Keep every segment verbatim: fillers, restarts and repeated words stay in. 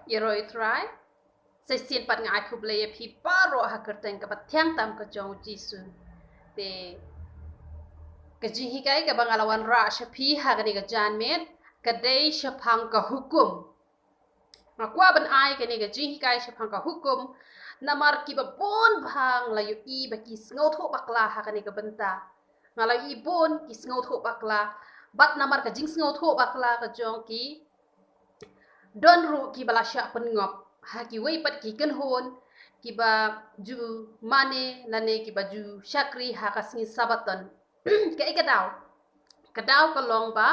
Ïaroh ïa u Trai. Sa shisien pat nga ai khublei ïa phi baroh ha ka kyrteng kaba thiang tam ka jong u Jisu. Te ka jinghikai kaba nga la wanrah sha phi ha kane ka janmiet ka dei shaphang ka hukum. Nga kwah ban ai kane ka jinghikai shaphang ka hukum namar kiba bun bha nga la ïohi ba ki sngewthuh bakla ha kane ka bynta. Nga la ïohi bun ki sngewthuh bakla bad namar ka jingsngewthuh bakla ka jong ki don ruh kiba la shah pynngop ha kiwei pat ki kynhun kiba ju mane lane kiba ju shakri ha ka sngi Sabaton. Kaei ka daw? Ka daw ka long ba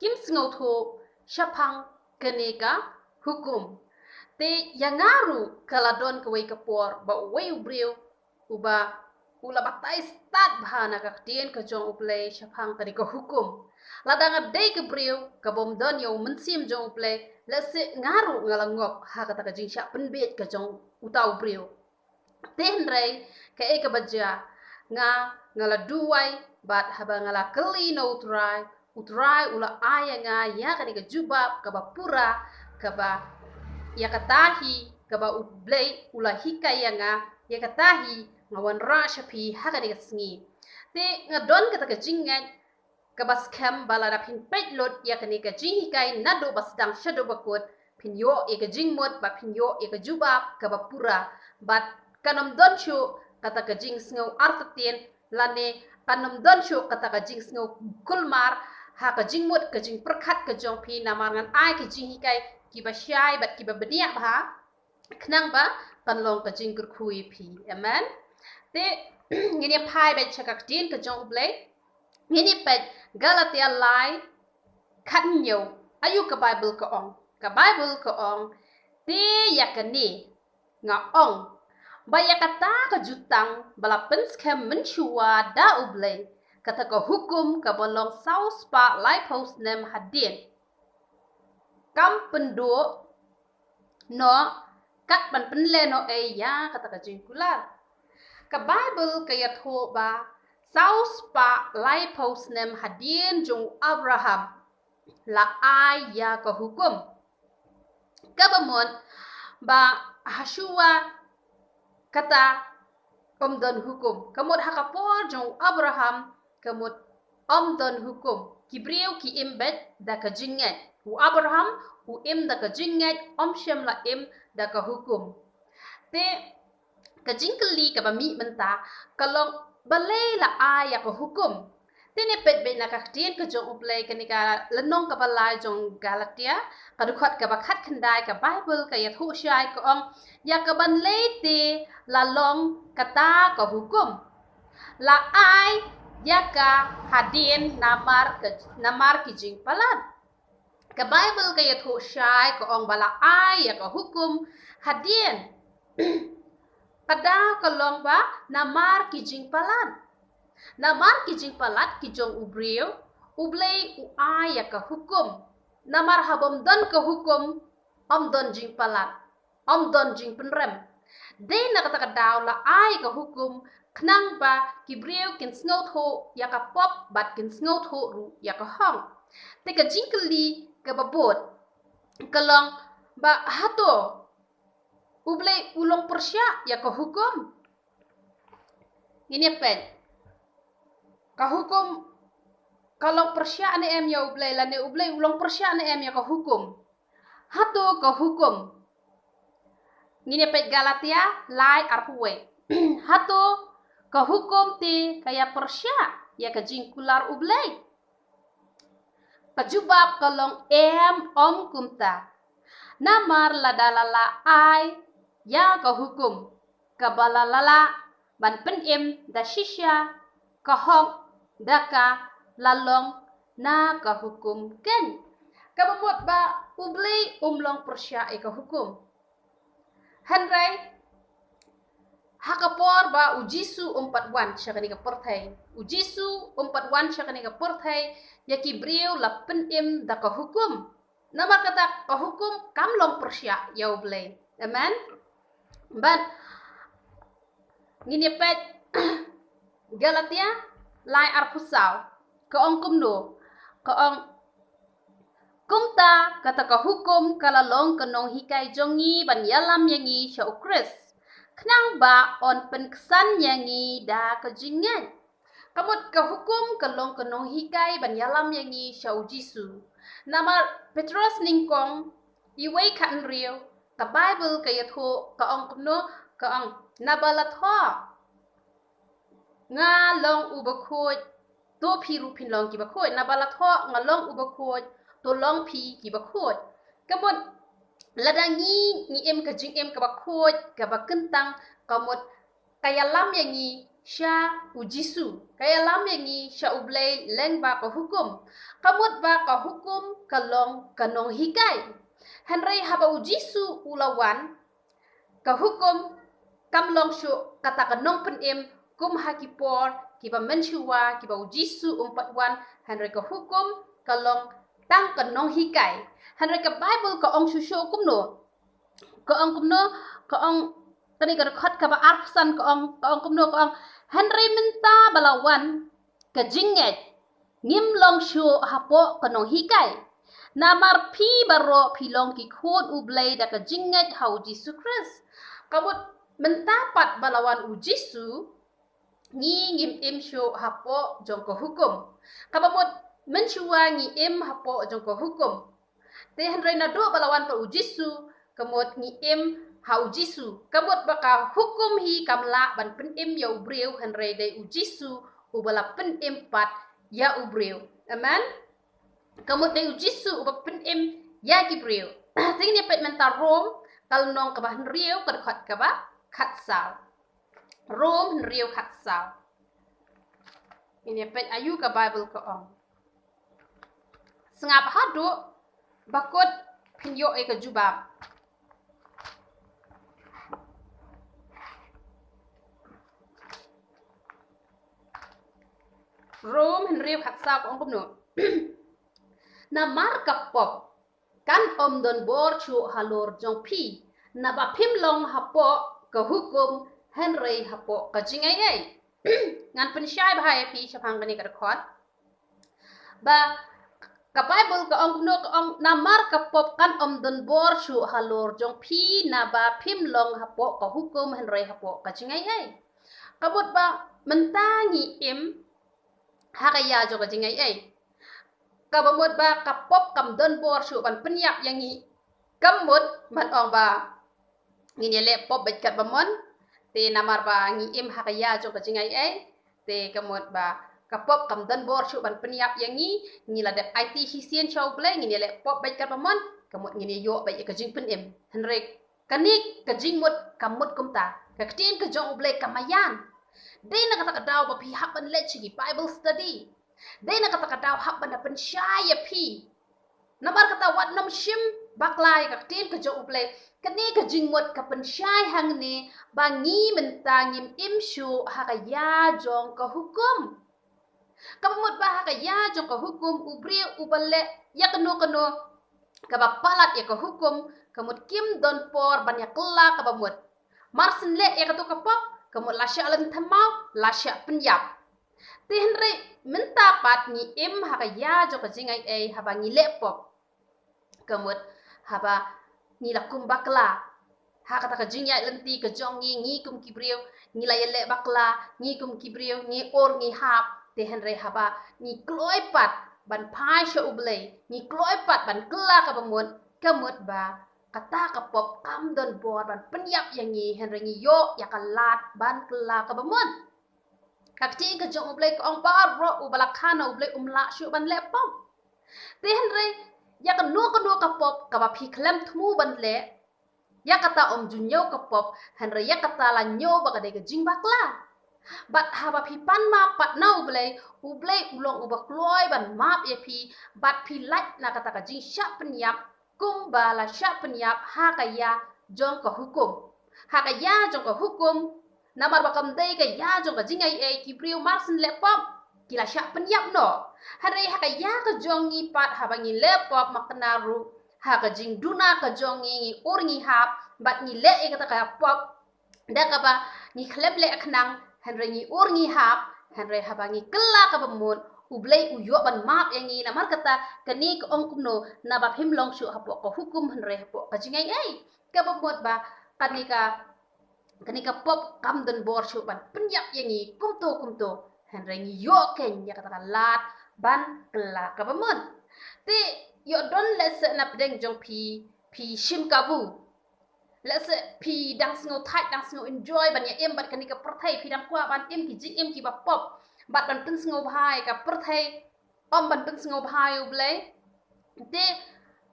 kim sngewthuh shaphang kane ka hukum. Te ïa nga ruh ka la don kawei ka por ba uwei u briew uba u la batai stad bha na ka ktien ka jong U Blei shaphang kane ka hukum. Lada nga dei ka briew ka bym don ïa u mynsiem jong U Blei, lehse nga ruh nga la ngop ha kata ka jingshah pynbiej ka jong uta u briew. Te hynrei kaei kaba jia, nga nga la duwai bad haba nga la kylli na u Trai, u Trai u la ai ïa nga ïa kane ka jubab kaba pura, kaba ïa kata hi kaba U Blei u la hikai ïa nga, ïa kata hi nga wanrah sha phi ha kane ka sngi. Te nga don kata ka jingngeit kaba skhem ba lada phin peit lut ïa kane ka jinghikai naduh ba sdang shaduh ba kut, phin ïoh ïa ka jingmut bad phin ïoh ïa ka jubab kaba pura. Bad kan ym don shuh kata ka jingsngew artatien lane kan ym don shuh kata ka jingsngew kulmar ha ka jingmut ka jingpyrkhat ka jong phi namar ngan ai ka jinghikai kiba shai bad kiba bniah bha khnang ba kan long ka jingkyrkhu ïa phi. Amen. Te ngin ïa phai beit sha ka ktien ka jong U Blei. Ngin ïa peit Galatia lai khathynñiew. Aïu ka Baibl ka ong? Ka Baibl ka ong, te ïa kane nga ong ba ïa kata ka jutang ba la pynskhem mynshuwa da U Blei, kata ka hukum kaba long saw spah laiphew snem hadien, kam pynduh noh kat ban pynlehnohei ïa kata ka jingkular. Ka Baibl ka ïathuh ba saw spah laiphew snem hadien jong u Abraham la ai ïa ka hukum. Kaba mut ba hashuwa kata ym don hukum. Ka mut ha ka por jong u Abraham ka mut ym don hukum. Ki briew ki im beit da ka jingngeit. U Abraham u im da ka jingngeit, ym shym la im da ka hukum. Te ka jingkylli kaba mih mynta ka long, balei la ai ïa ka hukum? Te ngin ïa peit beit na ka ktien ka jong U Blei, kane ka lynnong kaba lai jong Galatia, ka dkhot kaba khatkhyndai, ka Baibl ka ïathuh shai, ka ong, ïa kaban lei te la long kata ka hukum? La ai ïa ka hadien namar ka, namar ki jingpalat. Ka Baibl ka ïathuh shai, ka ong ba la ai ïa ka hukum hadien. Ka daw ka long ba namar ki jingpalat. Namar ki jingpalat ki jong u briew, U Blei u ai ïa ka hukum. Namar haba ym don ka hukum, ym don jingpalat, ym don jingpynrem. Dei na kata ka daw la ai ka hukum, khnang ba ki briew kin sngewthuh ïa ka pop bad kin sngewthuh ruh ïa ka hok. Te ka jingkylli kaba bud ka long ba hato U Blei u long pyrshah ïa ka hukum? Ngin ïa peit. Ka hukum ka long pyrshah ne em ïa U Blei, lane U Blei u long pyrshah ne em ïa ka hukum? Hato ka hukum, ngin ïa peit Galatia lai arphew wei. Hato ka hukum te ka ïa pyrshah ïa ka jingkular U Blei? Ka jubab ka long em, ym kumta. Namar lada la lah ai ïa ka hukum, kaba la lah ban pynim da shisha, ka hok da ka la long na ka hukum keiñ. Kaba mut ba U Blei um long pyrshah ïa ka hukum. Hynrei ha ka por ba U Jisu um pat wan sha kane ka pyrthei, U Jisu um pat wan sha kane ka pyrthei ïa ki briew la pynim da ka hukum. Namar kata ka hukum kam long pyrshah ïa U Blei. Amen. Bad ngin ïa peit Galatia lai arphew saw, ka ong kumno? Ka ong, Kumta kata ka hukum ka la long ka nonghikai jong ngi ban ïalam ïa ngi sha u Khrist, khnang ba un pynksan ïa ngi da ka jingngeit. Ka mut ka hukum ka long ka nonghikai ban ïalam ïa ngi sha u Jisu. Namar Petros nyngkong, iwei khat hynriew, ka Baibl ka ïathuh, ka ong kumno, ka ong, naba la thoh, nga long u bakhuid, to phi ruh phin long ki bakhuid, naba la thoh, nga long u bakhuid, to long phi ki bakhuid. Ka mut, lada ngi, ngi im ka jingim kaba khuid, kaba kyntang, ka mut, ka ïalam ïa ngi sha u Jisu, ka ïalam ïa ngi sha u Blei lyngba ka hukum. Ka mut ba ka hukum ka long ka nonghikai. Hynrei haba u Jisu u la wan, ka hukum kam long shuh kata ka nongpynim kum ha ki por kiba mynshuwa kiba u Jisu um pat wan, hynrei ka hukum ka long tang ka nonghikai. Hynrei ka Baibl ka ong shuh shuh kumno? Ka ong kumno? Ka ong, kane ka dkhot kaba arphew san ka ong, ka ong kumno, ka ong, hynrei mynta ba la wan ka jingngeit, ngim long shuh hapoh ka nonghikai. Namar phi baroh phi long ki khun u Blei da ka jingngeit ha u Jisu Khrist. Ka mut mynta pat ba la wan u Jisu, ngi ngim im shuh hapoh jong ka hukum. Kaba mut mynshuwa ngi im hapoh jong ka hukum. Te hynrei naduh ba la wan pat u Jisu, ka mut ngi im ha u Jisu. Ka mut ba ka hukum hi kam lah ban pynim ïa u briew, hynrei dei u Jisu uba la pynim pat ïa u briew. Amen. Ka mut dei u Jisu uba pynim ïa ki briew. Te ngin ïa peit mynta Rom, ka lynnong kaba hynriew, ka dkhot kaba khatsaw. Rom hynriew khatsaw. Ngin ïa peit aïu ka Baibl ka ong. Sngap haduh ba kut phin ïoh ïa ka jubab. Rom hynriew khatsaw ka ong kumno? Namar ka pop kan ym don bor shuh halor jong phi, naba phim long hapoh ka hukum, hynrei hapoh ka jingaiei. Ngan pynshai bha ïa phi shaphang kane ka dkhot. Ba ka Baibl ka ong kumno, ka ong, namar ka pop kan ym don bor shuh halor jong phi, naba phim long hapoh ka hukum, hynrei hapoh ka jingaiei. Ka mut ba mynta ngi im ha ka ïa jong ka jingaiei. Kaba mut ba ka pop kam don bor shuh ban pynïap ïa ngi. Ka mut ban ong ba ngin ïa leh pop beit katba mon. Te namar ba ngi im ha ka ïa jong ka jingaiei, te ka mut ba ka pop kam don bor shuh ban pynïap ïa ngi. Ngi la dep aiti shisien sha u Blei, ngin ïa leh pop beit katba mon. Ka mut ngin ïa ïoh beit ïa ka jingpynim. Hynrei kane ka jingmut kam mut kumta. Ka ktien ka jong u Blei ka maïan. Dei na kata ka daw ba phi hap ban leit sha ki Bible study. Dei na kata ka daw hap ban da pynshai ïa phi. Namar kata wat nym shim bakla ïa ka ktien ka jong u Blei. Kane ka jingmut ka pynshai hangne ba ngi mynta ngim im shuh ha ka ïa jong ka hukum. Kaba mut ba ha ka ïa jong ka hukum u briew uba leh ïa kano kano kaba palat ïa ka hukum, ka mut kim don por ban ïa kylla kaba mut. Mar syn leh ïa kato ka pop, ka mut la shah lynthem maw, la shah pynïap. Te hynrei mynta pat ngi im ha ka ïa jong ka jingaiei haba ngi leh pop. Ka mut haba ngi la kum bakla ha kata ka jingïaid lynti ka jong ngi, ngi kum ki briew ngi la ïaleh bakla, ngi kum ki briew ngi ur ngi hap. Te hynrei haba ngi kloi pat ban phai sha u Blei, ngi kloi pat ban kylla kaba mut, ka mut ba kata ka pop kam don bor ban pynïap ïa ngi, hynrei ngi ïoh ïa ka lad ban kylla kaba mut. Ka ktien ka jong u Blei ka ong baroh uba la kha na u Blei um lah shuh ban leh pop. Te hynrei ïa kano kano ka pop kaba phi khlem thmu ban leh, ïa kata um ju ñiew ka pop, hynrei ïa kata la ñiew ba ka dei ka jingbakla. Bad haba phi pan map pat na u Blei, u Blei u long uba kloi ban map ïa phi, bad phi lait na kata ka jingshah pynïap kumba la shah pynïap ha ka ïa jong ka hukum. Ha ka ïa jong ka hukum, namar ba kam dei ka ïa jong ka jingaiei, ki briew mar syn leh pop ki la shah pynïap noh. Hynrei ha ka ïa ka jong ngi pat haba ngi leh pop, ma kane ruh ha ka jingduna ka jong ngi, ngi ur ngi hap bad ngi leh ïa kata ka pop da kaba ngi khlem leh khnang, hynrei ngi ur ngi hap, hynrei haba ngi kylla kaba mut, U Blei u ïoh ban map ïa ngi. Namar kata kane ka ong kumno, naba phim long shuh hapoh ka hukum hynrei hapoh ka jingaiei. Kaba mut ba kane ka, kane ka pop kam don bor shuh ban pynïap ïa ngi kumto kumto, hynrei ngi ïoh keiñ ïa kata ka lad ban kylla kaba mut. Te ïoh don lehse na pdeng jong phi, phi shim kabu. Lehse phi dang sngew thait, dang sngew enjoy ban ïa im bad kane ka pyrthei, phi dang kwah ban im ki jingim kiba pop bad ban pynsngewbha ïa ka pyrthei, ym ban pynsngewbha ïa U Blei. Te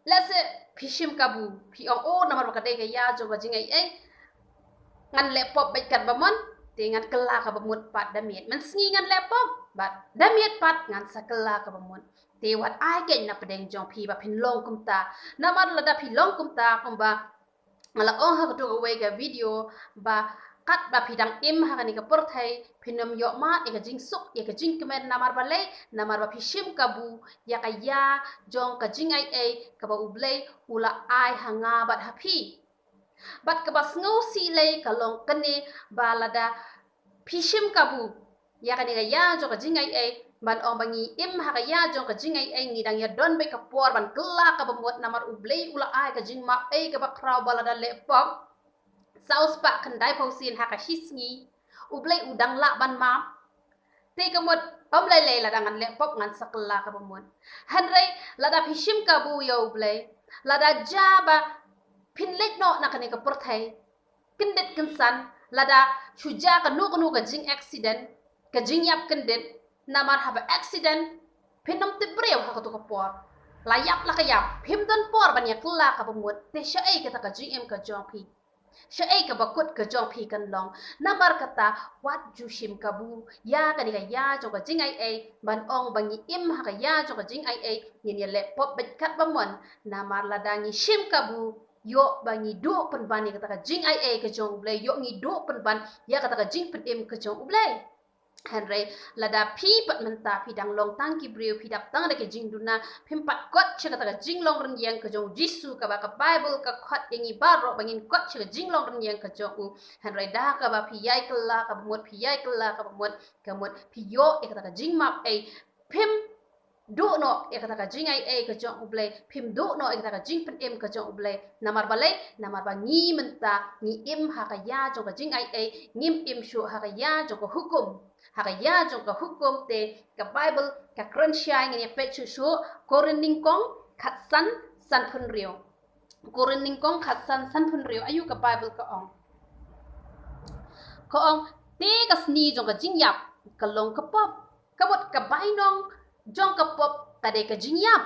lehse phi shim kabu, phi ong, o, namar ba ka dei ka ïa jong ka jingaiei, ngan leh pop bad katba mon, te ngan kylla kaba mut pat da miet. Mynsngi ngan leh pop bad da miet pat ngan sa kylla kaba mut. Te wat ai keiñ na pdeng jong phi ba phin long kumta. Namar lada phi long kumta, kumba nga la ong ha kato kawei ka video, ba katba phi dang im ha kane ka pyrthei phin ym ïoh mad ïa ka jingsuk, ïa ka jingkmen. Namar balei? Namar ba phi shim kabu ïa ka ïa jong ka jingaiei kaba U Blei u la ai ha nga bad ha phi. Bad kaba sngewsih lei ka long kane, ba lada phi shim kabu ïa kane ka ïa jong ka jingaiei, ban ong ba ngi im ha ka ïa jong ka jingaiei, ngi dang ïa don beit ka por ban kylla kaba mut, namar U Blei u la ai ka jingmap ei kaba khraw ba lada leh pop saw spah khyndai phew sien ha ka shi sngi, U Blei u dang lah ban map. Te ka mut, ym lei lei lada ngan leh pop ngan sa kylla kaba mut. Hynrei lada phi shim kabu ïa U Blei, lada jia ba phin leit noh na kane ka pyrthei, kyndit kynsan, lada shu jia kano kano ka jing accident, ka jingïap kyndit, namar haba accident phin ym tip briew ha kato ka por. La ïap la ka ïap, phim don por ban ïa kylla kaba mut. Te shaei kata ka jingim ka jong phi? Shaei kaba kut ka jong phi kan long? Namar kata wat ju shim kabu ïa kane ka ïa jong ka jingaiei, ban ong ba ngi im ha ka ïa jong ka jingaiei, ngin ïa leh pop beit katba mon. Namar lada ngi shim kabu, ïoh ba ngi duh pynban ïa kata ka jingaiei ka jong U Blei, ïoh ngi duh pynban ïa kata ka jingpynim ka jong U Blei. Hynrei lada phi pat mynta phi dang long tang ki briew, phi dap tang da ki jingduna, phim pat kot sha kata ka jinglong rynïeng ka jong U Jisu, kaba ka Baibl ka khot ïa ngi baroh ba ngin kot sha ka jinglong rynïeng ka jong u. Hynrei da kaba phi ïai kylla kaba mut, phi ïai kylla kaba mut, ka mut phi ïoh ïa kata ka jingmap ei, phim duh noh ïa kata ka jingaiei ka jong U Blei, phim duh noh ïa kata ka jingpynim ka jong U Blei. Namar balei? Namar ba ngi mynta ngi im ha ka ïa jong ka jingaiei, ngim im shuh ha ka ïa jong ka hukum. Ha ka ïa jong ka hukum. Te ka Baibl ka kren shai, ngin ïa peit shuh shuh, Korinth nyngkong khatsan, sanphew hynriew. Korinth nyngkong khatsan, sanphew hynriew, aïu ka Baibl ka ong? Ka ong, te ka sni jong ka jingïap ka long ka pop. Ka mut ka bainong jong ka pop ka dei ka jingïap.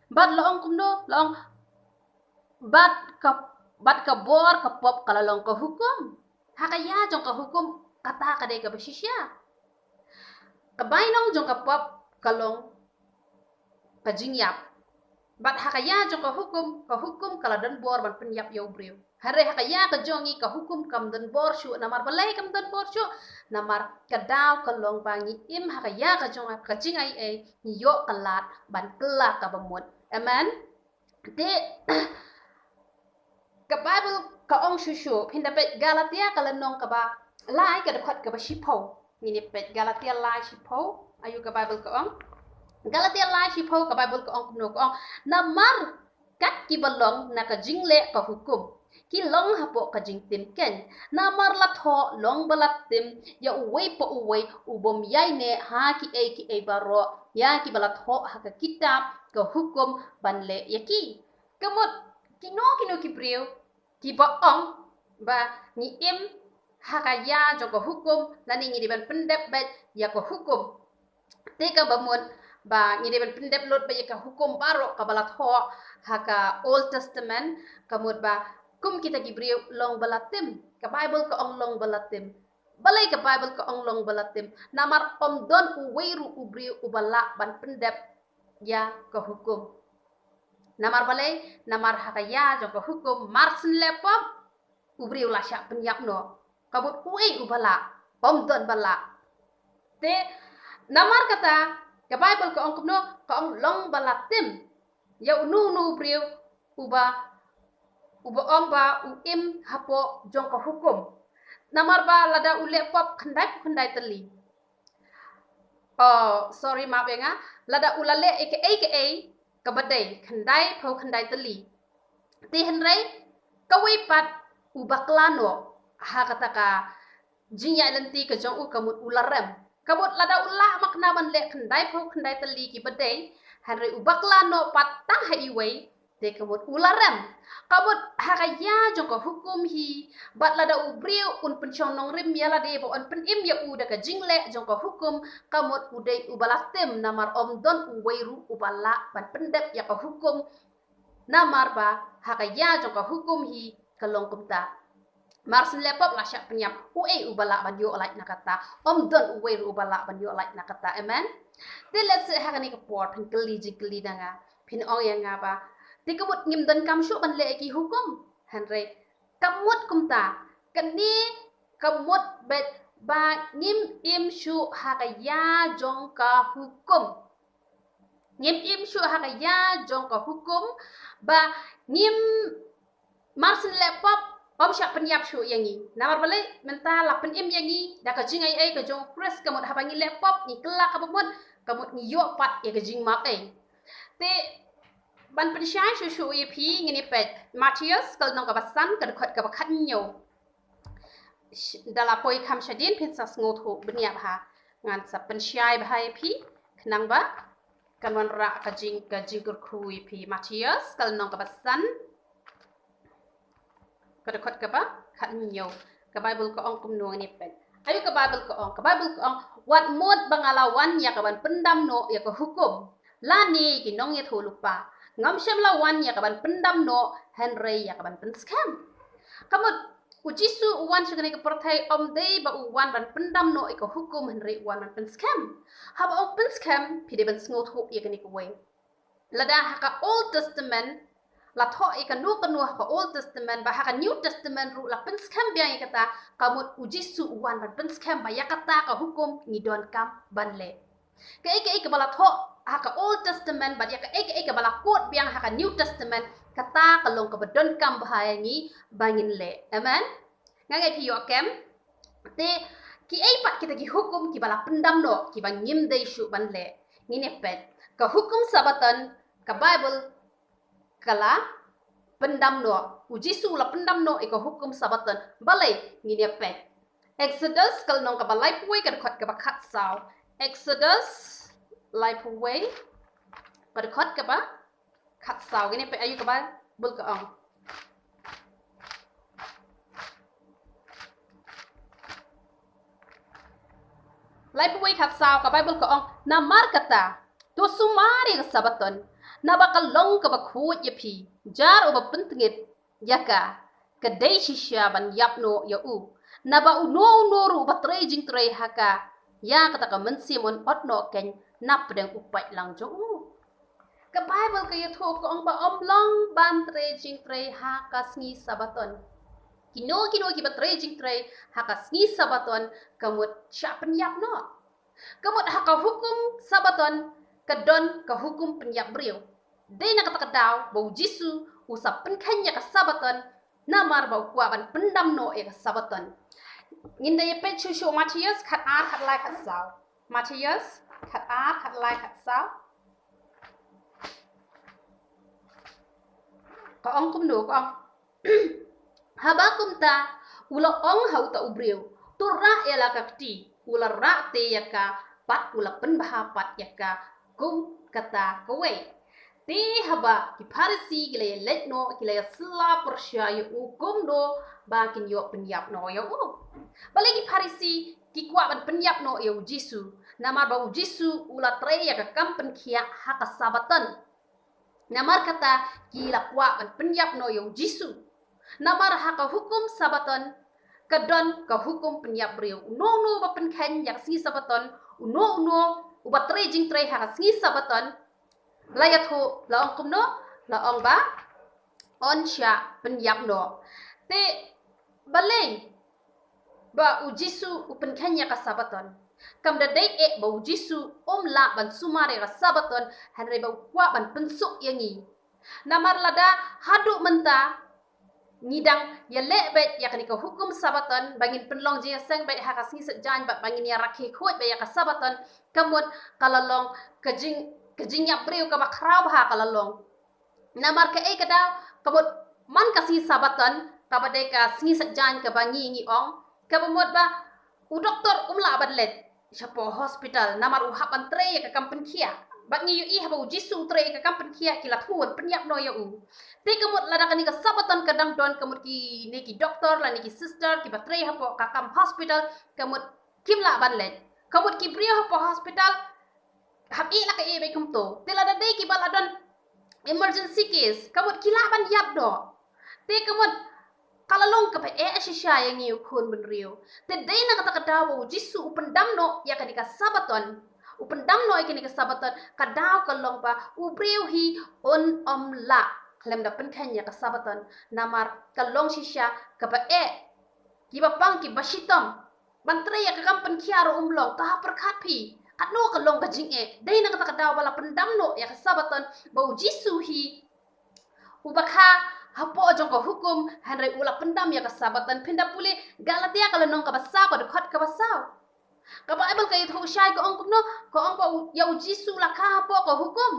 Bad la ong kumno, la ong, bad ka, bad ka bor ka pop ka la long ka hukum. Ha ka ïa jong ka hukum, kata ka dei kaba shisha. Ka bainong jong ka pop ka long ka jingïap. Bad ha ka ïa jong ka hukum, ka hukum ka la don bor ban pynïap ïa u briew. Hynrei ha ka ïa ka jong ngi ka hukum kam don bor shuh. Namar balei kam don bor shuh? Namar ka daw ka long ba ngi im ha ka ïa ka jong ka jingaiei, ngi ïoh ka lad ban kylla kaba mut. Amen. Te ka Baibl ka ong shuh shuh, phin da peit Galatia ka lynnong kaba lai, ka dkhot kaba shiphew. Ngin ïa peit Galatia lai shiphew, aïu ka Baibl ka ong? Galatia lai shiphew, ka Baibl ka ong kumno, ka ong, namar kat kiba long na ka jingleh ka hukum ki long hapoh ka jingtim keiñ. Namar la thoh long ba la tim ïa uwei pa uwei u bym ïaineh ha kiei kiei baroh ïa kiba la thoh ha ka kitab ka hukum ban leh ïa ki. Ka mut kino kino ki briew kiba ong ba ngi im ha ka ïa jong ka hukum, lane ngi dei ban pyndep beit ïa ka hukum. Te kaba mut ba ngi dei ban pyndep lut beit ïa ka hukum baroh kaba la thoh ha ka Old Testament, ka mut ba kum kita ki briew long ba la tim. Ka Baibl ka ong long ba la tim. Balei ka Baibl ka ong long ba la tim? Namar ym don uwei ruh u briew uba lah ban pyndep ïa ka hukum. Namar balei? Namar ha ka ïa jong ka hukum, mar syn leh pop, u briew la shah pynïap noh. Ka mut uei uba lah? Ym don ba lah. Te namar kata ka Baibl ka ong kumno, ka ong long ba la tim ïa uno uno u briew uba, uba ong ba u im hapoh jong ka hukum. Namar ba lada u leh pop khyndai phew khyndai tylli, Oh, sorry, map ïa nga. Lada u la leh ïa kaei kaei kaba dei, khyndai phew khyndai tylli. Te hynrei kawei pat u bakla noh ha kata ka jingïaid lynti ka jong u, ka mut u la rem. Ka mut lada u lah makna ban leh khyndai phew khyndai tylli kiba dei, hynrei u bakla noh pat tang ha iwei, te ka mut u la rem. Ka mut ha ka ïa jong ka hukum hi, bad lada u briew un pynshong nongrim ïa lade ba un pynim ïa u da ka jingleh jong ka hukum, ka mut u dei uba la tim, namar ym don uwei ruh uba lah ban pyndep ïa ka hukum. Namar ba ha ka ïa jong ka hukum hi ka long kumta. Mar syn leh pop la shah pynïap, uei uba lah ban ïoh lait na kata? Ym don uwei ruh uba lah ban ïoh lait na kata. Amen. Te lehse ha kane ka por phin kylli jingkylli na nga, phin ong ïa nga ba, te ka mut ngim donkam shuh ban leh ïa ki hukum? Hynrei ka mut kumta, kane ka mut ba, ba ngim im shuh ha ka ïa jong ka hukum. Ngim im shuh ha ka ïa jong ka hukum, ba ngim, mar syn leh pop ym shah pynïap shuh ïa ngi. Namar balei? Mynta la pynim ïa ngi da ka jingaiei ka jong u Khrist, ka mut haba ngi leh pop ngi kylla kaba mut, ka mut ngi ïoh pat ïa ka jingmap ei. Te ban pynshai shuh shuh ïa phi, ngin ïa peit Mathaios ka lynnong kaba san, ka dkhot kaba khathynñiew. Sh-, da la poi kham shadien phin sa sngewthuh bniah bha. Ngan sa pynshai bha ïa phi, khnang ba kan wanrah ka jing, ka jingkyrkhu ïa phi. Mathaios ka lynnong kaba san, ka dkhot kaba khathynñiew. Ka Baibl ka ong kumno, ngin ïa peit. Aïu ka Baibl ka ong? Ka Baibl ka ong, wat mut ba nga la wan ïa ka ban pyndam noh ïa ka hukum, lane ki nongïathuhlypa. Ngam shym la wan ïa ka ban pyndam noh, hynrei ïa ka ban pynskhem. Ka mut u Jisu u wan sha kane ka pyrthei ym dei ba u wan ban pyndam noh ïa ka hukum, hynrei u wan ban pynskhem. Haba ong pynskhem, phi dei ban sngewthuh ïa kane kawei. Lada ha ka Old Testament la thoh ïa kano kano ha ka Old Testament, ba ha ka New Testament ruh la pynskhem biang ïa kata, ka mut u Jisu u wan ban pynskhem ba ïa kata ka hukum ngi donkam ban leh. Kaei kaei kaba la thoh ha ka Old Testament bad ïa kaei kaei kaba la quote biang ha ka New Testament, kata ka long kaba donkam bha ïa ngi ba ngin leh. Amen. Nga ngeit phi ïoh kem. Te kiei pat kita ki hukum kiba la pyndam noh, kiba ngim dei shuh ban leh? Ngin ïa peit. Ka hukum Sabbaton, ka Baibl ka la pyndam noh. U Jisu u la pyndam noh ïa ka hukum Sabbaton. Balei? Ngin ïa peit. Exodus ka lynnong kaba laiphew wei, ka dkhot kaba khatsaw. Exodus laiphew wei, ka dkhot kaba khatsaw. Ngin ïa peit aïu ka Baibl ka ong. Laiphew wei khatsaw, ka Baibl ka ong, namar kata, to sumar ïa ka Sabbaton, naba ka long kaba khuid ïa phi. Jar uba pyntngit ïa ka, ka dei shisha ban ïap noh ïa u. Naba uno uno ruh uba trei jingtrei ha ka, ïa kata ka mynsiem un ot noh keiñ napdeng u paidlang jong u. Ka Baibl ka ïathuh ka ong ba ym long ban trei jingtrei ha ka sngi Sabbaton. Kino kino kiba trei jingtrei ha ka sngi Sabbaton, ka mut shah pynïap noh. Ka mut ha ka hukum Sabbaton ka don ka hukum pynïap briew. Dei na kata ka daw ba u Jisu u sa pynkheiñ ïa ka Sabbaton, namar ba u kwah ban pyndam noh ïa ka Sabbaton. Ngin da ïa peit shuh shuh Mathaios khatar, khatlai, khatsaw. Mathaios khatar, khatlai, khatsaw. Ka ong kumno, ka ong. Haba kumta u la ong ha uta u briew, to rah ïa la ka kti. U la rah te ïa ka, bad u la pynbha pat ïa ka kum kata kawei. Te haba ki Pharisi ki la ïa leit noh, ki la ïa sylla pyrshah ïa u kumno ba kin ïoh pynïap noh ïa u. Balei ki Pharisi ki kwah ban pynïap noh ïa u Jisu? Namar ba u Jisu u la trei ïa ka kam pynkhiah ha ka Sabbaton. Namar kata ki la kwah ban pynïap noh ïa u Jisu. Namar ha ka hukum Sabbaton ka don ka hukum pynïap briew. Uno uno ba pynkheiñ ïa ka sngi Sabbaton, uno uno uba trei jingtrei ha ka sngi Sabbaton, la ïathuh, la ong kumno, la ong ba un shah pynïap noh. Te balei ba u Jisu u pynkheiñ ïa ka Sabbaton? Kam da dei eh ba u Jisu um lah ban sumar ïa ka Sabbaton, hynrei ba u kwah ban pynsuk ïa ngi. Namar lada haduh mynta ngi dang ïaleh beit ïa kane ka hukum Sabaton, ba ngin pynlong jingïaseng beit ha ka sngi Saitjaiñ, bad ba ngin ïa rakhe khuid beit ïa ka Sabaton, ka mut ka la long ka jing, ka jingïap briew kaba khraw bha ka la long. Namar kaei ka daw, ka mut man ka sngi Sabaton, kaba dei ka sngi Saitjaiñ kaba ngi ngi ong, kaba mut ba u doktor um lah ban leit shapoh hospital, namar u hap ban trei ïa ka kam pynkhiah. Bad ngi ïohi haba u Jisu u trei ïa ka kam pynkhiah, ki la thmu ban pynïap noh ïa u. Te ka mut lada kane ka Sabaton ka dang don, ka mut kine ki doktor lane ki sister kiba trei hapoh ka kam hospital, ka mut kim lah ban leit. Ka mut ki briew hapoh hospital hap ïeh la ka ïeh beit kumto. Te lada dei kiba la don emergency case, ka mut ki lah ban ïap noh. Te ka mut ka la long kaba eh shisha ïa ngi, u khun bynriew. Te dei na kata ka daw ba u Jisu u pyndam noh ïa kane ka Sabaton. U pyndam noh ïa kane ka Sabaton, ka daw ka long ba u briew hi un ym lah khlem da pynkheiñ ïa ka Sabaton. Namar ka long shisha kaba eh. Kiba pang kiba shitom ban trei ïa ka kam pynkhiah ruh um long, to ha pyrkhat phi, katno ka long ka jingeh. Dei na kata ka daw ba la pyndam noh ïa ka Sabaton, ba u Jisu hi uba kha hapoh jong ka hukum, hynrei u la pyndam ïa ka Sabaton. Phin da pule Galatia ka lynnong kaba saw, ka dkhot kaba saw. Ka Baibl ka ïathuh shai, ka ong kumno? Ka ong ba u, ïa u Jisu la kha hapoh ka hukum.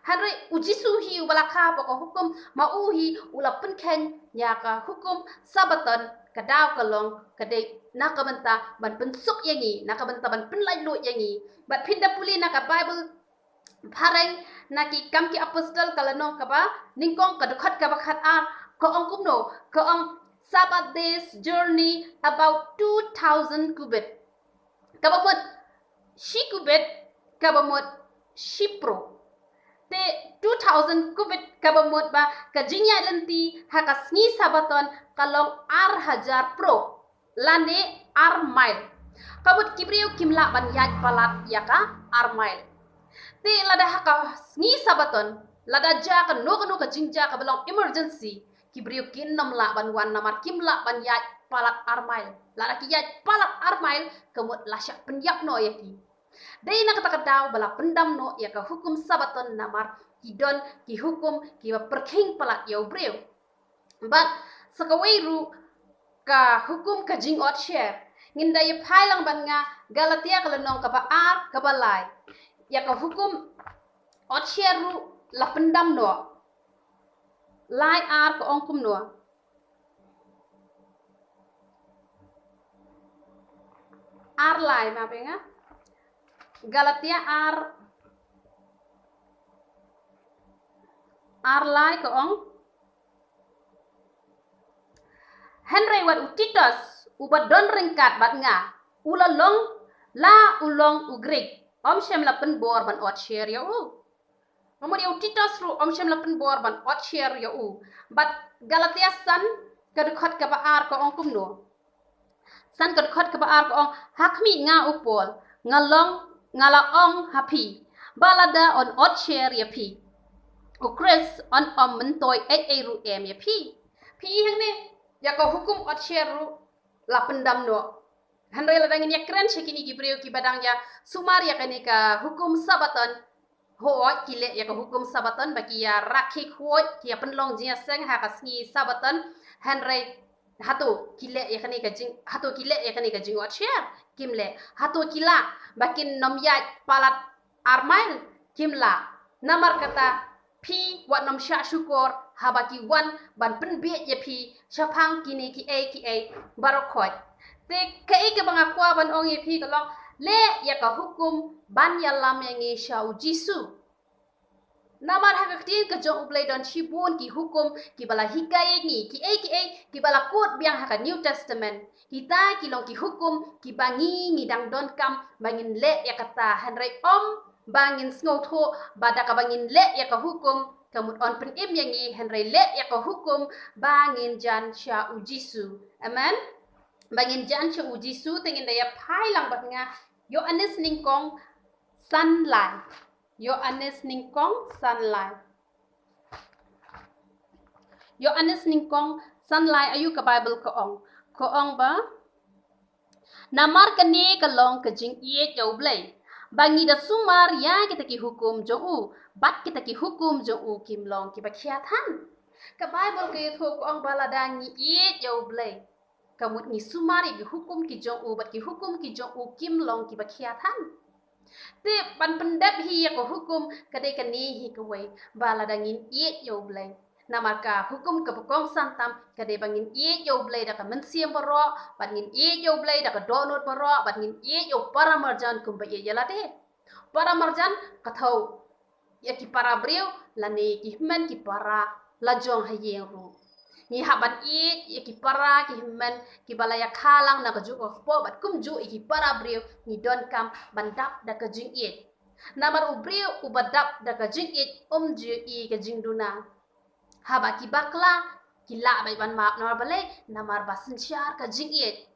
Hynrei u Jisu hi uba la kha hapoh ka hukum, ma u hi u la pynkheiñ ïa ka hukum Sabaton, ka daw ka long ka dei na ka bynta ban pynsuk ïa ngi, na ka bynta ban pynlait luid ïa ngi. Bad phin da pule na ka Baibl phareng na Ki Kam ki Apostol ka lynnong kaba nyngkong, ka dkhot kaba khat ar, ka ong kumno? Ka ong, "Sabbath day's journey about two thousand cubit." Kaba mut shi cubit, kaba mut shi pro. Te two thousand cubit kaba mut ba ka jingïaid lynti ha ka sngi Sabaton ka long ar hajar pro, lane ar mile. Ka mut ki briew kim lah ban ïaid palat ïa ka ar mile. Te lada ha ka sngi Sabaton, lada jia kano kano ka jingjia kaba long emergency, ki briew kin ym lah ban wan, namar kim lah ban ïaid palat ar mile. Lada ki ïaid palat ar mile, ka mut la shah pynïap noh ïa ki. Dei na kata ka daw ba la pyndam noh ïa ka hukum Sabaton, namar ki don ki hukum kiba pyrkhing palat ïa u briew. Bad sa kawei ruh ka hukum ka jingot sher. Ngin da ïa phai lang bad nga Galatia ka lynnong kaba ar, kaba lai. Ïa ka hukum ot sher ruh la pyndam noh. Lai ar ka ong kumno? Ar lai, ma pynga. Galatia ar, ar lai ka ong. Hynrei wat u Titus, uba don ryngkat bad nga, u la long, la u long u Grik, ym shym la pynbor ban ot sher ïa u. Namar ïa u Titus ruh ym shym la pynbor ban ot sher ïa u. Bad Galatia san ka dkhot kaba ar ka ong kumno? San ka dkhot kaba ar ka ong, ha khmih, nga u Paul, nga long, nga la ong ha phi ba lada yn ot sher ïa phi u Khrist, yn ym myntoi ei ei ruh em ïa phi. Phi i hangne, ïa ka hukum ot sher ruh la pyndam noh. Hynrei lada ngin ïa kren sha kine ki briew kiba dang ïa sumar ïa kane ka hukum Sabaton, hooid, ki leh ïa ka hukum Sabaton ba ki ïa rakhe khuid, ki ïa pynlong jingïaseng ha ka sngi Sabaton. Hynrei hato ki leh ïa kane ka jing, hato ki leh ïa kane ka jingot sher? Kim leh. Hato ki lah ba kin ym ïaid palat ar mile? Kim lah. Namar kata, phi wat nym shah shukor haba ki wan ban pynbiej ïa phi shaphang kine kiei kiei baroh khoit. Te kaei kaba nga kwah ban ong ïa phi ka long, leh ïa ka hukum ban ïalam ïa ngi sha u Jisu. Namar ha ka ktien ka jong U Blei don shibun ki hukum kiba la hikai ïa ngi, kiei kiei kiba la kut biang ha ka New Testament. Kita ki long ki hukum kiba ngi, ngi dang donkam ba ngin leh ïa kata, hynrei ym ba ngin sngewthuh ba da kaba ngin leh ïa ka hukum ka mut yn pynim ïa ngi, hynrei leh ïa ka hukum ba ngin jan sha u Jisu. Amen. Ba ngin jan sha u Jisu. Te ngin da ïa phai lang bad nga Ïoannis nyngkong san lai. Ïoannis nyngkong san lai. Ïoannis nyngkong san lai, aïu ka Baibl ka ong? Ka ong ba, namar kane ka long ka jingïeit ïa U Blei, ba ngi da sumar ïa kita ki hukum jong u, bad kita ki hukum jong u kim long kiba khia than. Ka Baibl ka ïathuh ka ong ba lada ngi ïeit ïa U Blei, ka mut ngi sumar ïa ki hukum ki jong u, bad ki hukum ki jong u kim long kiba khia than. Te ban pyndep hi ïa ka hukum ka dei kane hi kawei, ba lada ngin ïeit ïa U Blei. Namar ka hukum kaba kongsan tam ka dei ba ngin ïeit ïa U Blei da ka mynsiem baroh, bad ngin ïeit ïa U Blei da ka dohnud baroh, bad ngin ïeit ïa u para marjan kumba ïeit ïa lade. Para marjan ka thew ïa ki para briew lane ki hynmen ki para la jong ha ïing ruh. Ngi hap ban ïeit ïa ki para ki hynmen kiba la ïakha lang na kajuh ka kpoh, bad kumjuh ïa ki para briew ngi donkam ban dap da ka jingïeit. Namar u briew uba dap da ka jingïeit um ju ïohi ka jingduna. Haba ki bakla ki lah beit ban map, namar balei? Namar ba synshar ka jingïeit.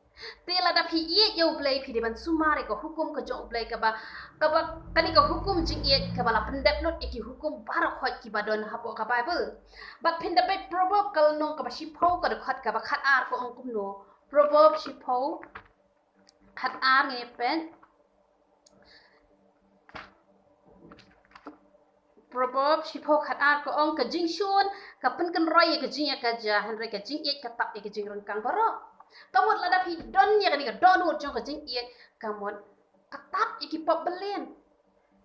Te lada phi ïeit ïa U Blei, phi dei ban sumar ïa ka hukum ka jong U Blei kaba, kaba, kane ka hukum jingïeit kaba la pyndep lut ïa ki hukum baroh khoit kiba don hapoh ka Baibl. Bad phin da peit Proverb ka lynnong kaba shiphew ka dkhot kaba khatar ka ong kumno. Proverb shiphew khatar, ngin peit. Proverb shiphew khatar ka ong, ka jingshun ka pynkynroi ïa ka jingïakajia, hynrei ka jingïeit ka tap ïa ka jingryngkang baroh. Ka mut lada phi don ïa kane ka dohnud jong ka jingïeit, ka mut ka tap ïa ki pop byllian.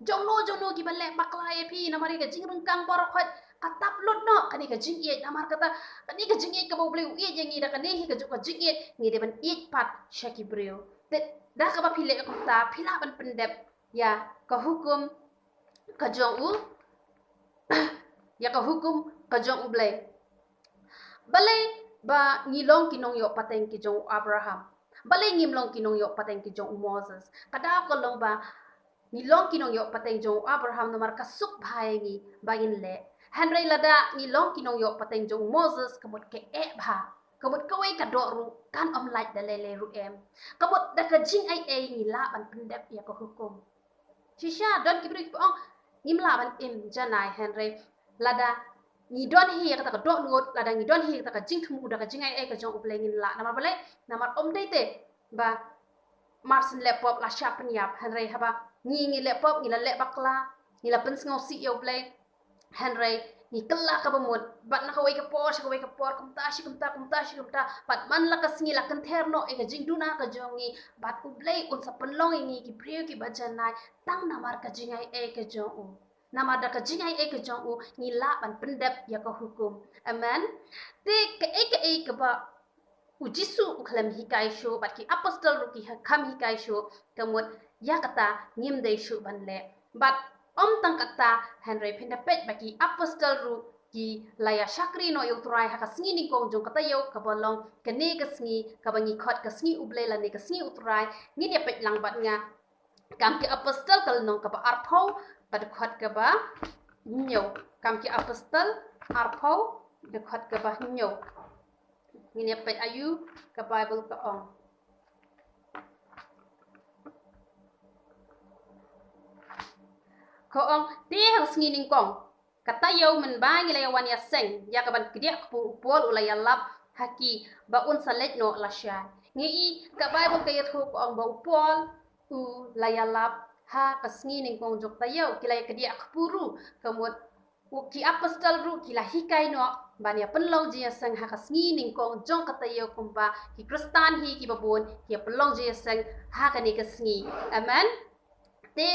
Jong no jong no kiba leh bakla ïa phi, namar ïa ka jingryngkang baroh khoit ka tap lut noh kane ka jingïeit. Namar kata kane ka jingïeit kaba U Blei u ïeit ïa ngi, da kane hi ka jong ka jingïeit ngi dei ban ïeit pat sha ki briew. Te da kaba phi leh kumta phi lah ban pyndep ïa ka hukum ka jong u, ïa ka hukum ka jong U Blei. Balei ba ngi long ki nongïoh pateng ki jong u Abraham? Balei ngim long ki nongïoh pateng ki jong u Moses? Ka daw ka long ba ngi long ki nongïoh pateng jong u Abraham namar ka suk bha ïa ngi ba ngin leh. Hynrei lada ngi long ki nongïoh pateng jong u Moses, ka mut ka eh bha, ka mut kawei ka doh ruh kan ym lait da lei lei ruh em. Ka mut da ka jingaiei ngi lah ban pyndep ïa ka hukum. Shisha don ki briew kiba ong ngim lah ban im janai, hynrei lada ngi don hi ïa kata ka dohnud, lada ngi don hi ïa kata ka jingthmu da ka jingaiei ka jong U Blei ngin lah. Namar balei? Namar ym dei te ba mar syn leh pop la shah pynïap, hynrei haba ngi, ngi leh pop, ngi la leh bakla, ngi la pynsngewsih ïa U Blei, hynrei ngi kylla kaba mut, bad na kawei ka por sha kawei ka por, kumta shi kumta, kumta shi kumta, bad man la ka sngi la kynther noh ïa ka jingduna ka jong ngi, bad U Blei un sa pynlong ïa ngi ki briew kiba janai tang namar ka jingaiei ka jong u. Namar da ka jingaiei ka jong u ngi lah ban pyndep ïa ka hukum. Amen. Te kaei kaei kaba u Jisu u khlem hikai shuh bad ki apostol ruh ki ha-, kham hikai shuh, ka mut ïa kata ngim dei shuh ban leh. Bad ym tang kata, hynrei phin da peit ba ki apostol ruh ki la ïa shakri noh ïa U Trai ha ka sngi nyngkong jong ka taïew kaba long kane ka sngi kaba ngi khot ka sngi U Blei lane ka sngi U Trai. Ngin ïa peit lang bad nga Kam ki Apostol ka lynnong kaba arphew, ka dkhot kaba hynñiew. Kam ki Apostol arphew, dkhot kaba hynñiew. Ngin ïa peit aïu ka Baibl ka ong. Ka ong, te ha ka sngi nyngkong ka taïew mynba ngi la ïa wan ïaseng ïa kaban kdiah kpu, u Paul u la ïalap ha ki ba un sa leit noh lashai. Ngi i ka Baibl ka ïathuh ka ong ba u Paul u la ïalap ha ka sngi nyngkong jong ka taïew, ki la ïa kdiah kpu ruh, ka mut u, ki apostol ruh ki la hikai noh ban ïa pynlong jingïaseng ha ka sngi nyngkong jong ka taïew kumba ki Khristan hi kiba bun ki ïa pynlong jingïaseng ha kane ka sngi. Amen. Te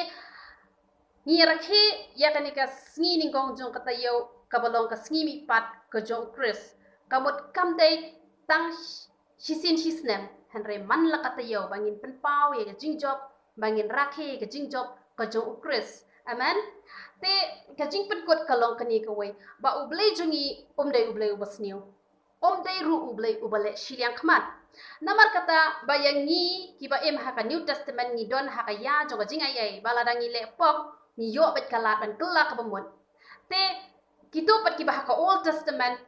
ngi ïa rakhe ïa kane ka sngi nyngkong jong ka taïew kaba long ka sngi mihpat ka jong u Khrist. Ka mut kam dei tang shisien shisnem, hynrei man la ka taïew ba ngin pynpaw ïa ka jingjop, ba ngin rakhe ïa ka jingjop ka jong u Khrist. Amen. Te ka jingpynkut ka long kane kawei, ba U Blei jong ngi um dei U Blei uba sniew. Um dei ruh U Blei uba leh shiliang khmat. Namar kata ba ïa ngi kiba im ha ka New Testament ngi don ha ka ïa jong ka jingaiei ba lada ngi leh pop ngi ïoh beit ka lad ban kylla kaba mut. Te kito pat kiba ha ka Old Testament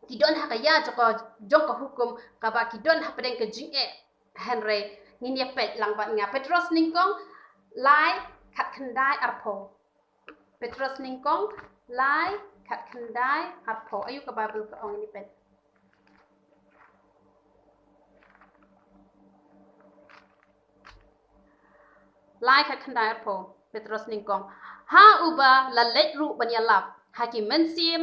ki don ha ka ïa jong ka, jong ka hukum, kaba ki don hapdeng ka jingeh. Hynrei ngin ïa peit lang bad nga Petros nyngkong lai khatkhyndai arphew. Petros nyngkong lai khatkhyndai arphew. Aïu ka Baibl ka ong, ngin ïa peit. Lai khatkhyndai arphew, Petros nyngkong. Ha uba la leit ruh ban ïalap ha ki mynsiem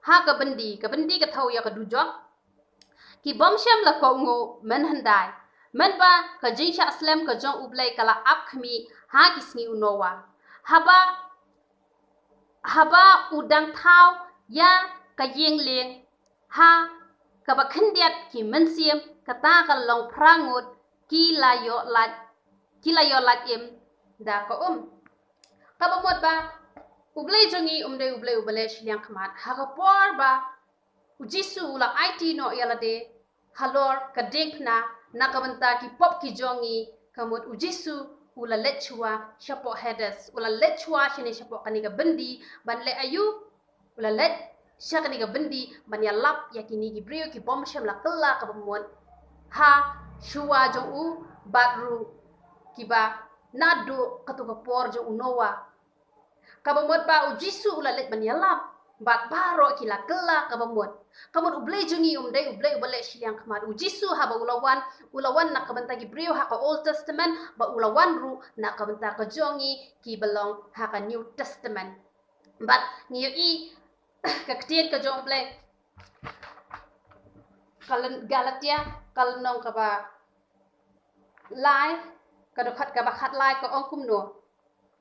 ha ka byndi, ka byndi ka thew ïa ka dujok. Ki bym shym la kohnguh mynhyndai, mynba ka jingshah slem ka jong U Blei ka la ap khmih ha ki sngi u Noah. Haba, haba u dang thaw ïa ka ïing lieng ha kaba khyndiat ki mynsiem, kata ka long phra ngut ki la ïoh lait, ki la ïoh lait im da ka um. Kaba mut ba U Blei jong ngi um dei U Blei uba leh shiliang khmat. Ha ka por ba U Jisu u la aiti noh ïa lade halor ka diengphna na ka bynta ki pop ki jong ngi, ka mut U Jisu u la leit shuwa shapoh Hades, u la leit shuwa shane shapoh kane ka byndi ban leh aïu? U la leit sha kane ka byndi ban ïalap ïa kine ki briew ki bym shym la kylla kaba mut ha shuwa jong u bad ruh kiba naduh kato ka por jong u Noah. Kaba mut ba U Jisu u la leit ban ïalap bad baroh ki la kylla kaba mut. Ka mut U Blei jong ngi um dei U Blei uba leh shiliang khmat. U Jisu haba u la wan, u la wan na ka bynta ki briew ha ka Old Testament, bad u la wan ruh na ka bynta ka jong ngi kiba long ha ka New Testament. Bad ngi ïohi ka ktien ka jong U Blei, ka lyn-, Galatia, ka lynnong kaba lai, ka dkhot kaba khatlai ka ong kumno.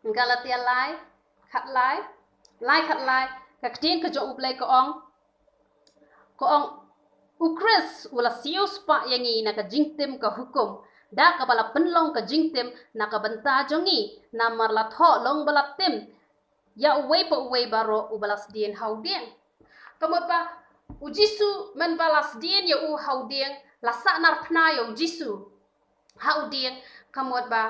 Galatia lai, khatlai, lai khatlai, ka ktien ka jong U Blei ka ong, ka ong, U Khrist u la siewspah ïa ngi na ka jingtim ka hukum, da kaba la pynlong ka jingtim na ka bynta jong ngi, namar la thoh long ba la tim ïa uwei pa uwei baroh uba la sdien ha u dieng. Ka mut ba U Jisu mynba la sdien ïa u ha u dieng, la sahnarphna ïa U Jisu ha u dieng, ka mut ba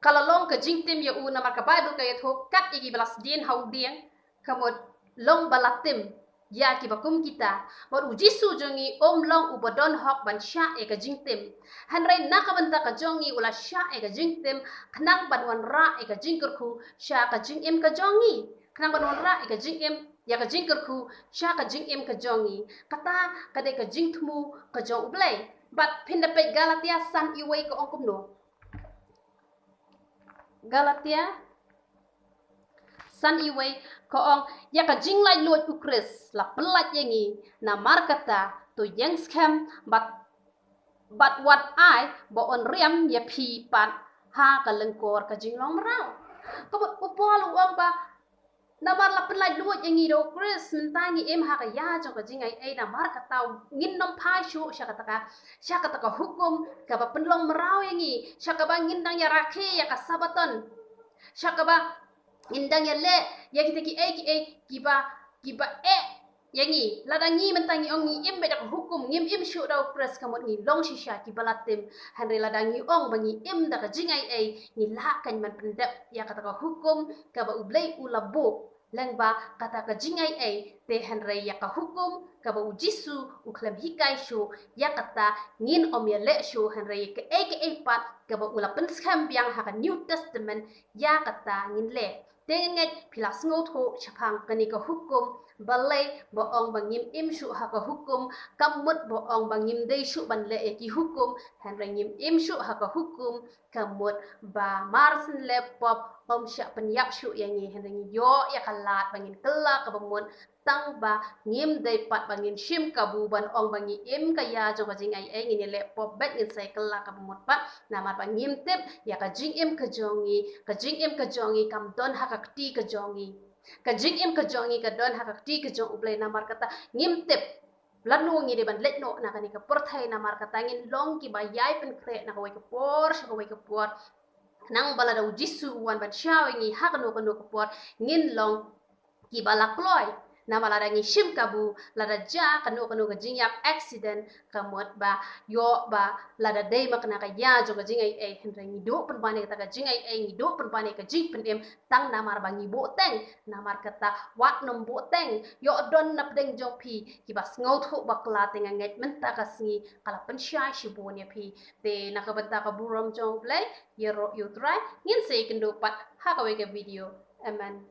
ka la long ka jingtim ïa u, namar ka Baibl ka ïathuh kat ïa kiba la sdien ha u dieng, ka mut long ba la tim ïa kiba kum kita. Bad U Jisu jong ngi um long uba don hok ban shah ïa ka jingtim. Hynrei na ka bynta ka jong ngi u la shah ïa ka jingtim, khnang ban wanrah ïa ka jingkyrkhu sha ka jingim ka jong ngi. Khnang ban wanrah ïa ka jingim, ïa ka jingkyrkhu sha ka jingim ka jong ngi. Kata ka dei ka jingthmu ka jong U Blei. Bad phin da peit Galatia san uwei ka ong kumno. Galatia san uwei ka ong, ïa ka jinglaitluid U Khrist la pyllait ïa ngi, namar kata to ïeng skhem bad, bad wat ai ba un riam ïa phi pat ha ka lyngkor ka jinglong mraw. Ka mut u Paul u ong ba namar la pynlaitluid ïa ngi da U Khrist, mynta ngi im ha ka ïa jong ka jingaiei, namar kata ngin nym phai shuh sha kata ka, sha kata ka hukum kaba pynlong mraw ïa ngi, sha kaba ngin dang ïa rakhe ïa ka Sabaton, sha kaba ngin dang ïa leh ïa kita kiei kiei kiba, kiba eh ïa ngi. Lada ngi mynta ngi ong ngi im beit da ka hukum, ngim im shuh da U Khrist, ka mut ngi long shisha kiba la tim. Hynrei lada ngi ong ba ngi im da ka jingaiei, ngi lah kan ban pyndep ïa kata ka hukum kaba U Blei u la buh lyngba kata ka jingaiei. Te hynrei ïa ka hukum kaba U Jisu u khlem hikai shuh, ïa kata ngin ym ïa leh shuh, hynrei ïa kaei kaei pat kaba u la pynskhem biang ha ka New Testament, ïa kata ngin leh. Te nga ngeit phi la sngewthuh shaphang kane ka hukum, balei ba ong ba ngim im shuh ha ka hukum, kam mut ba ong ba ngim dei shuh ban leh ïa ki hukum, hynrei ngim im shuh ha ka hukum ka mut ba mar syn leh pop ym shah pynïap shuh ïa ngi, hynrei ngi ïoh ïa ka lad ba ngin kylla kaba mut, tang ba ngim dei pat ba ngin shim kabu ban ong ba ngi im ka ïa jong ka jingaiei, ngin ïa leh pop bad ngin sa ïa kylla kaba mut pat, namar ba ngim tip ïa ka jingim ka jong ngi, ka jingim ka jong ngi kam don ha ka kti ka jong ngi. Ka jingim ka jong ngi ka don ha ka kti ka jong U Blei, namar kata ngim tip lano ngi dei ban leit noh na kane ka pyrthei, namar kata ngin long kiba ïai pynkhreh na kawei ka por sha kawei ka por. Nang ba lada U Jisu u wan ban shaw ïa ngi ha kano kano ka por, ngin long kiba la kloi. Namar lada ngi shim kabu, lada jia kano kano ka jingïap, accident, ka mut ba ïoh ba lada dei ma kane ka ïa jong ka jingaiei, hynrei ngi duh pynban ïa kata ka jingaiei, ngi duh pynban ïa ka jingpynim, tang namar ba ngi buhteng. Namar kata wat nym buhteng. Ïoh don na pdeng jong phi kiba sngewthuh bakla, te nga ngeit mynta ka sngi ka la pynshai shibun ïa phi. Te na ka bynta ka burom jong U Blei, ïaroh ïa U Trai, ngin sa ïakynduh pat ha kawei ka video. Amen.